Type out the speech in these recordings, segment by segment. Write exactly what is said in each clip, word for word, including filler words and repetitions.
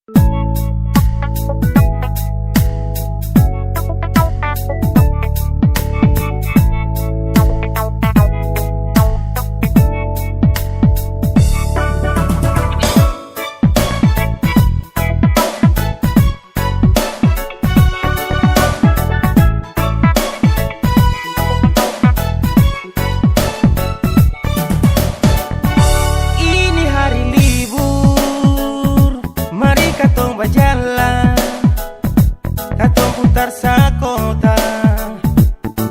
Ini hari libur, mari katong bajalan, katong putar sakota,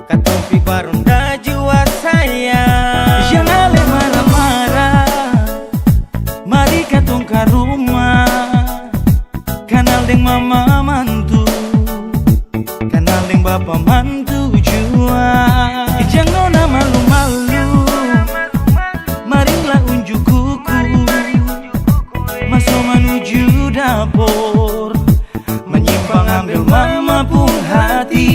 katong pi baronda jua sayang. Jang ale mara-mara, mari katong ka rumah. Kanal deng mama mantu, kanal deng bapa mantu jua. Jang nona malu-malu, marilah unjuk kuku, maso manuju dapor, manyimpang ambel mama pung hati.